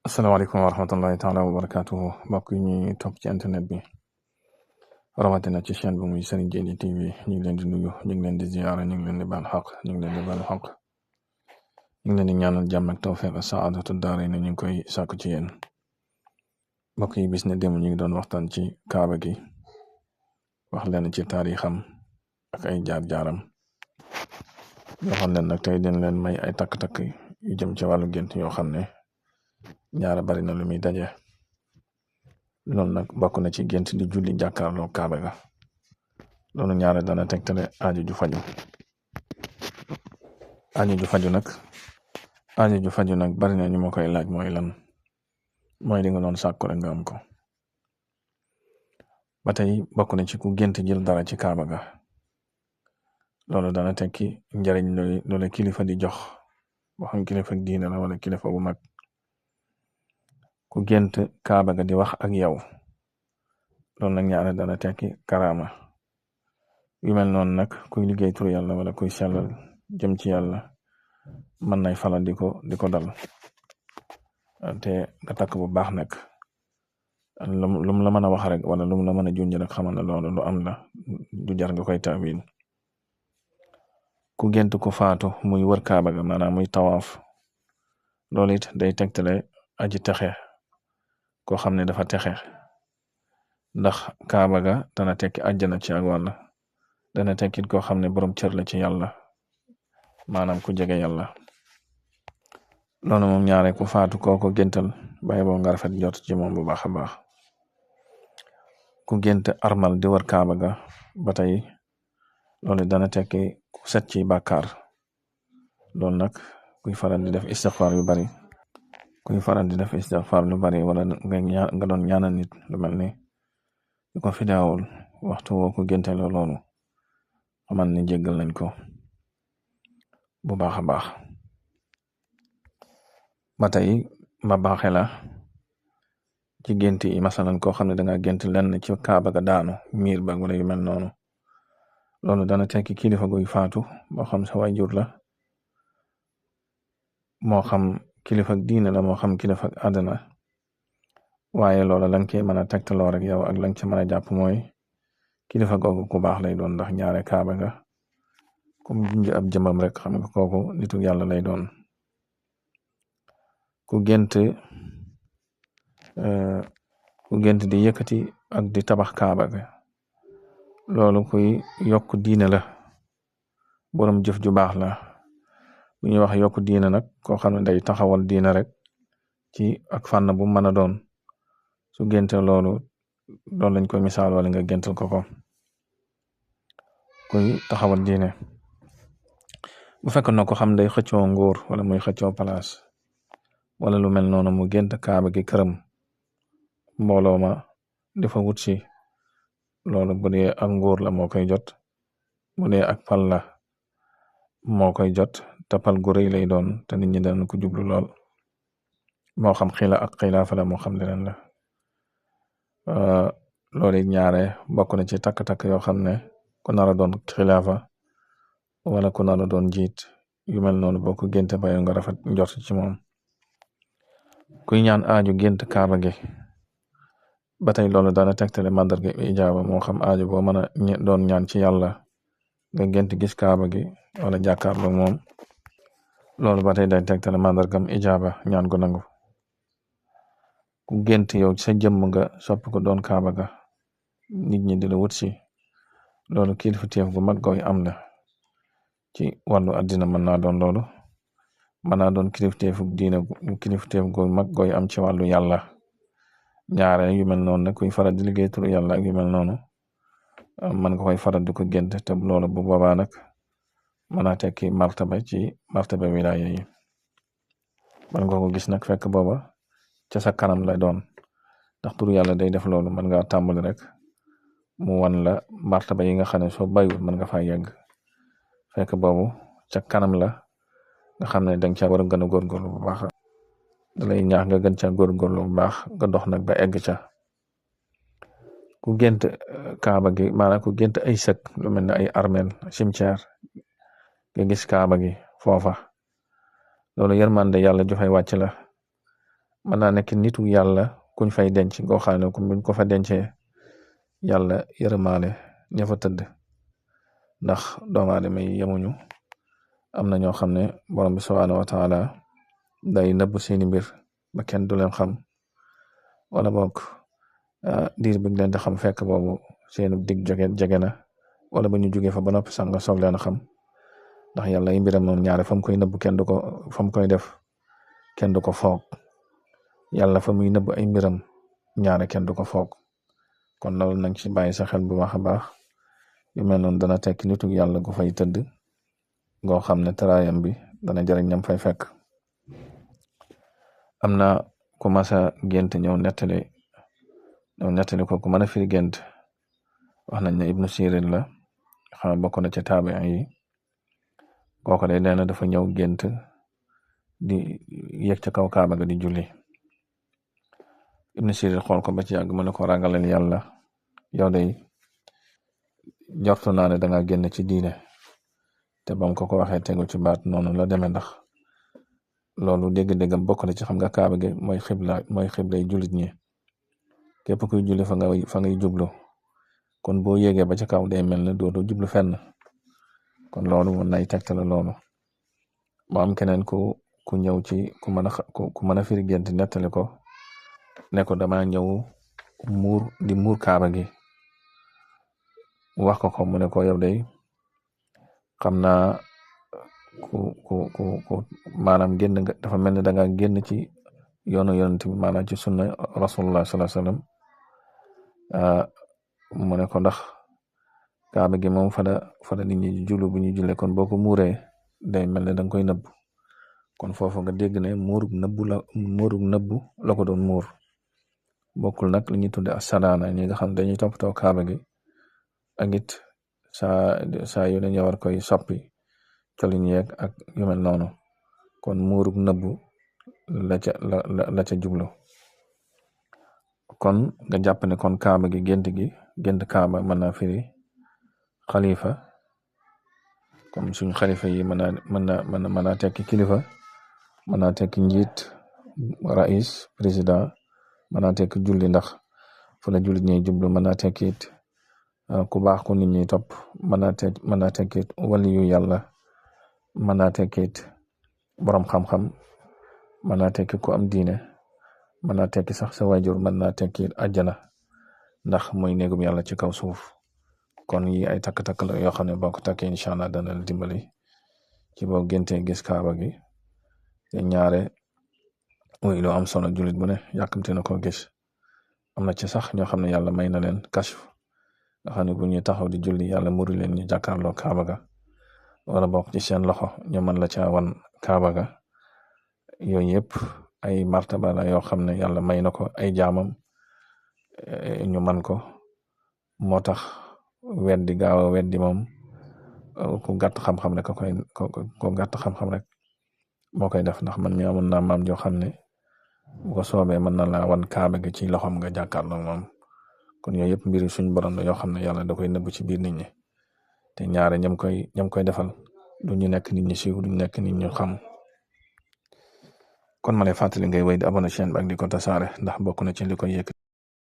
asalaamaaleykum wa rahmatullahi taala wa barakatuhu mbokk yi ñuy topp ci internet bi rawatina ci chaîne bi muy Serigne Djily TV ñu ngi leen di nuyu ñu ngi leen di ziyaara ñu ngi leen di baal xaq ñu ngi leen di baal xaq ñu ngi leen di ñaanal jàmm ak tawfiq saadatu daara ñu ngi koy sàkku ci yéen mbokk yi bis ne démb ñu ngi doon waxtaan ci kaaba gi wax leen ci taarixam ak ay jaar-jaaram yoo xam ne nag tey dañ leen may ay takk-takk yu jëm ci wàllu gént yoo xam ne ñaara bari na lu muy daje loolu nag bokk na ci gént di julli jàkkaarloo kaaba ga loolu ñaara dana tegtale aajo ju faju aajo ju faju nag bari na ñu ma koy laaj mooy lan mooy li nga doon sàkku rek nga am ko ba tey bokk na ci ku gént jël dara ci kaaba ga loolu dana tekki njariñ loolu kilifa di jox boo xam kilifa diine la wala kilifa bu mag ku gént kaaba ga di wax ak yow loolu nag ñaare dana tekki karaama yu mel noonu nag kuy liggéey tur yàlla wala kuy sellal jëm ci yàlla mën nay faral di ko dal te nga takk bu baax nag lum la mën a wax rek wala lum la mën a junj rek xamal na loolu lu am la du jar nga koy tawil ku gént ku faatu muy wër kaaba ga maanaam muy tawaaf loolu it day tegtale aji texe koo xam ne dafa texe ndax kaaba ga dana tekki àjjana ci ak wàll dana tekkit koo xam ne borom cër la ci yàlla maanaam ku jege yàlla loolu moom ñaare ku faatu kooko géntal bàyyi boo nga rafet jot ci moom bu baax a baax ku gént armal di wër kaaba ga ba tey loolu dana tekki ku set ci bàkkaar loolu nag kuy faral di def istixfaar yu bari wala nga doon ñaanal nit lu mel ni di ko fidaawul waxtu woo ko génteloo loolu xamal ni jéggal nañ ko bu baax a baax ba tey ma baaxe la ci gént yi masalan koo xam ne danga gént lenn ci kaaba ga daanu miir ba wala yu mel noonu loolu dana tekki kilifa guy faatu moo xam sa waajur la moo xam kilifa diine la moo xam kilifa àddina waaye loola lañ koy mën a tegtaloo rek yow ak lañ ci mën a jàpp mooy kilifa googu ku baax lay doon ndax ñaare kaaba nga comme junj ab jëmam rek xam nga kooku nitu yàlla lay doon ku gént di yëkkati ak di tabax kaaba ga loolu kuy yokk diine la borom jëf ju baax la bu ñuy wax yokk diine nag koo xam ne day taxawal diine rek ci ak fànn bu mën a doon su génte loolu lañ koy misaal wala nga géntal ko kuy taxawal diine bu fekk na ko xam day xëccoo nguur wala muy xëccoo palaas wala lu mel noonu mu gént kaaba gi këram mbooloo ma dafa wut si loolu bu dee ak nguur la moo koy jot bu dee ak pal la moo koy jot te pal gu rëy lay doon te nit ñi daan ko jublu lool moo xam xilaafa la moo xam leneen la loolu ñaare bokk na ci takk-takk yoo xam ne ku nar a doon xilaafa wala ku nar a doon jiit yu mel noonu boo ko génte bayo nga rafet njort ci moom kuy ñaan aaju gént kaaba gi ba tey loolu dana tegtale màndarga ijaaba moo xam aaju boo mën a doon ñaan ci yàlla nga gént gis kaaba gi wala jàkkaarloo moom loolu ba tey day tegtale màndargam ijaaba ñaan gu nangu ku gént yow sa jëmm nga soppi ko doon kaaba ga nit ñi di la wut si loolu kilifteef gu mag gooy am la ci wàllu àddina mën naa doon loolu mën naa doon kilifteef gu mag gooy am ci wàllu yàlla ñaare yu mel noonu nag kuy faral di liggéey turu yàlla ak yu mel noonu mën nga koy faral di ko gént te loolu bu boobaa nag mën naa tekki martaba wilaaya yi mën nga ko gis nag fekk booba ca sa kanam lay doon ndax turu yàlla day def loolu mën nga tàmbali rek mu wan la martaba yi nga xam ne soo bàyyiwul mën nga faa yegg fekk boobu ca kanam la nga xam ne danga ca war a gën a góorgóorlu bu baax dalay ñaax nga gën ca góorgóorlu bu baax nga dox nag ba egg ca ku gént kaaba gi maanaam ku gént ay sëk lu mel ne ay armeel cimetière nga gis kaaba gi foofa loolu yërmande yàlla ju fay wàcc la mën naa nekk nitu yàlla kuñ fay denc goo xam ne buñ ko fa dencee yàlla yërëmaale ña fa tëdd ndax doomu aadama yi yemuñu am na ñoo xam ne borom bi subhaanahu wa taala day nëbb seeni mbir ba kenn du leen xam wala boog diir bi leen di xam fekk boobu seenu dig jege na wala ba ñu jógee fa ba noppi sax nga soog leen a xam ndax yàlla ay mbiram moom ñaare fa mu koy nëbb kenn du ko fa mu koy def kenn du ko foog yàlla fa muy nëbb ay mbiram ñaare kenn du ko foog kon loolu nag ci bàyyi sa xel bu baax a baax yu mel noonu dana tekki nitu yàlla gu fay tëdd goo xam ne taraayam bi dana jëriñ ñam fay fekk. am na ku masa gént ñëw nettali ko ku mën a firi gént wax nañ ne Ibnu Sirin la xam bokk na ci taabiin yi kooku de nee na dafa ñëw gént di yëg ca kaw kaaba ga di julli Ibnu Sirin xool ko ba ci yàgg mu ne ko ragalal yàlla yow de jortu naa ne danga génn ci diine te bam ko waxee tegu ci baat noonu la demee ndax loolu dégg-déggam bokk na ci xam nga kaaba gi mooy xiblay jullit ñi képp kuy julli fa ngay jublu kon boo yéegee ba ca kaw day mel ne dootu jublu fenn kon loolu mën nay tegtale loolu mu am keneen ku ñëw ci ku mën a firi gént nettali ko ne ko dama ñëw muur kaaba gi wax ko mu ne ko yow day xam naa ku maanaam génn nga dafa mel ne da nga génn ci yoonu yonent bi maanaam ci sunna rasulullah sallallahu alayhi wasallam mu ne ko ndax kaaba gi moom fa la nit ñi jullu bu ñu jullee kon boo ko muuree day mel ne da nga koy nëbb kon foofu nga dégg ne muurug nëbbu la ko doon muur bokkul nag li ñuy tudde asadaana ñi nga xam dañuy toppatoo kaaba gi ak it saa yu dañu war koy soppi colin yeeg ak yu mel noonu kon muurug nëbbu la ca jublu kon nga jàpp ne kon kaaba gi gént kaaba mën naa firi xalifa comme suñ xalifa yi mën naa tekki kilifa mën naa tekki njiit rais président mën naa tekki julli ndax fu la jullit ñuy jublu mën naa tekki it ku baax ku nit ñi topp mën naa tekki it waliyu yàlla mën naa tekki it borom xam-xam mën naa tekki ku am diine mën naa tekki sax sa waajur mën naa tekki it àjjana ndax mooy néegum yàlla ci kaw suuf kon yi ay takk-takk la yoo xam ne boo ko takkee incha allah dana la dimbali ci boo géntee gis kaaba gi te ñaare muy lu am solo jullit bu ne yàkkamte na ko gis am na ci sax ñoo xam ne yàlla may na leen kashf nga xam ne bu ñuy taxaw di julli yàlla muri leen ñu jàkkaarloo kaaba ga wala bokk ci seen loxo ñu mën la caa wan kaaba ga yooyu yëpp ay martaba la yoo xam ne yàlla may na ko ay jaamam ñu man ko moo tax gaaw a weddi moom ku gàtt xam-xam rek ko gàtt xam-xam rek moo koy def ndax man mi amoon naa maam joo xam ne bu ko soobee mën na laa wan kaaba gi ci loxoom nga jàkkaarloo moom kon yooyu yëpp mbiri suñ borom la yoo xam ne yàlla da koy nëbb ci biir nit ñi te ñaare ñam koy defal du ñu nekk nit ñi siiw duñu nekk nit ñu xam kon ma lay fàttali ngay wéy di abonné chaîne bi ak di ko tasaare ndax bokk na ci li koy yëkk